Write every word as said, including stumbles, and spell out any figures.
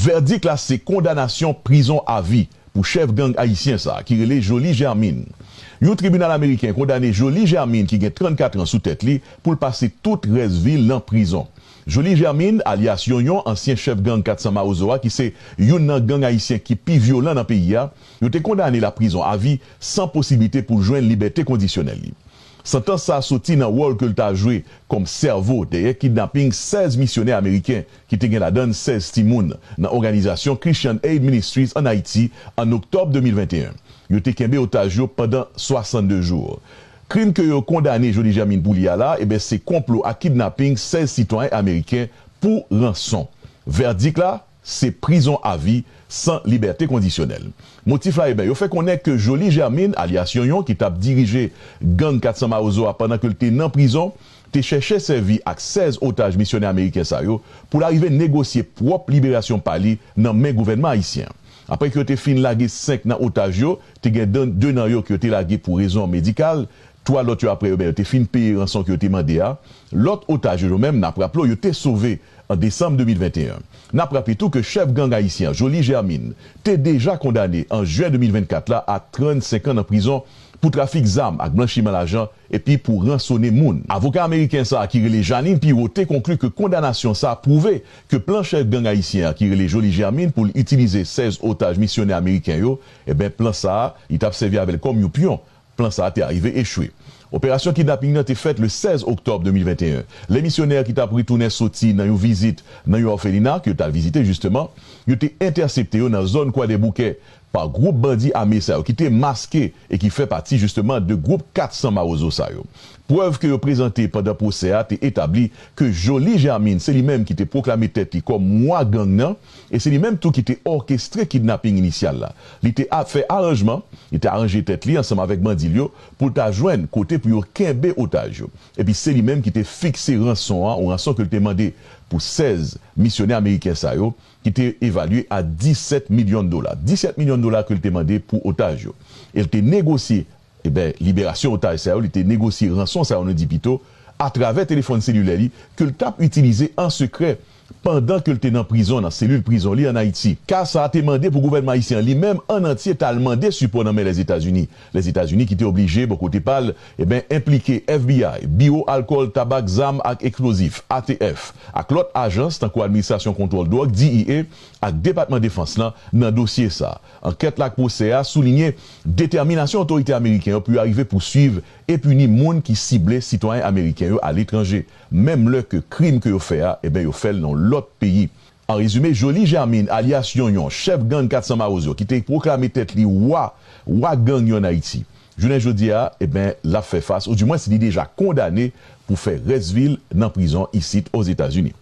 Vèdik la se kondanasyon prizon avi pou chèf gang ayisyen sa a ki rele Joly Germine. Yon tribinal ameriken kondane Joly Germine ki gen trannkat an sou tèt li pou l pase tout rès vi l nan prizon. Joly Germine, alyas Yonyon, ansyen chèf gang kat san Mawozo a, ki se youn nan gang ayisyen ki pi vyolan nan peyi a, yo te kondane l a prizon avi san posiblite pou l jwenn libète kondisyonèl li. Santans sa a soti nan wòl ke l ta jwe kòm sèvo dèyè kidnaping sèz misyonè ameriken ki te gen ladan l sèz timoun nan òganizasyon Christian Aid Ministries ann Ayiti ann oktòb de mil venteyen. Yo te kenbe otaj yo pandan swasannde jou. Krim ke yo kondane Joly Germine pou li a la, eben, se konplo ak kidnaping sèz sitwayen ameriken pou ranson. Vèdik la, se prizon avi san libète kondisyonèl. Motif la, eben, yo fè konnen ke Joly Germine, alyas Yonyon, ki t ap dirije gang kat san Mawozo a pandan ke l te nan prizon, te chèche sèvi ak sèz otaj misyonè ameriken sa yo pou l arive negosye pwòp liberasyon pa li nan men gouvènman ayisyen an. Apre ke yo te fin lage senk nan otaj yo, te gen de, de nan yo ke yo te lage pou rezon medikal, twa lòt yo apre yo, ben, yo te fin peye ranson ke yo te mande a. Lòt otaj yo, yo menm, n ap raple w, yo te sove an desanm de mil venteyen. N ap raple tou ke chèf gang ayisyen an, Joly Germine, te deja kondane an jen de mil vennkat la a trannsenk an nan prizon pou trafik zam ak blanchiman lajan epi pou ransone moun. Avoka ameriken sa a ki rele Jeanine Pirro te konkli ke kondanasyon sa a pwouve ke plan chèf gang ayisyen an ki rele Joly Germine pou l itilize sèz otaj misyonè ameriken yo, eben, plan sa a, li t ap sèvi avè l kòm yon pyon. Plan sa a te arive echwe. Operasyon kidnaping nan te fèt le sèz oktòb de mil venteyen. Lè misyonè ki t ap retounen soti nan yon vizit nan yon òfelina ke yo t al vizite jisteman, yo te entèsepte yo nan zòn Kwadèboukè pa gwoup bandi ame sa yo ki te maske e ki fè pati jisteman de gwoup kat san Mawozo sa yo. Prèv ke yo prezante pandan pwosè a te etabli ke Joly Germine se li menm ki te pwoklame tèt li kòm wa gang nan, e se li menm tou ki te òkestre kidnaping inisyal la. Li te a-, fè aranjman, li te aranje tèt li ansanm avèk bandi l yo pou l ta jwenn kote pou yo kenbe otaj yo. Epi se li menm ki te fikse ranson an, yon ranson ke l te mande pou sèz misyonè ameriken sa yo, ki te evalye a disèt milyon dola. Disèt milyon dola ke l te mande pou otaj yo. E l te negosye, eben, liberasyon otaj sa yo, li te negosye ranson sa yo, nou di pito, atravè telefòn selilè li, ke l t ap itilize an sekrè pandan ke l te nan prizon, nan selil prizon li ann Ayiti. Ka sa a te mande pou gouvènman ayisyen an li menm ann antye t al mande sipò nan men Lèzetazini. Lèzetazini ki te oblije, bò kote pa l, eben, enplike F B I, Biwo Alkòl, Tabak, Zam ak Eksplozif, A T F, ak lòt ajans tankou Administrasyon Kontwòl Dwòg, D E A, ak Depatman Defans lan nan dosye sa a. Ankèt la ak pwosè a souliyen detèminasyon otorite ameriken yo pou yo arive pouswiv e pini moun ki sible sitwayen ameriken yo aletranje, menm lè ke krim ke yo fè a, eben, yo fè l nan yon lòt peyi. An rezime, Joly Germine, alyas Yonyon, chèf gang kat san Mawozo, ki te pwoklame tèt li wa, wa gang yo ann Ayiti, jounen jodi a, eben, l ap fè fas, oudimwens, li deja kondane pou fè rès vi l nan prizon isit Ozetazini.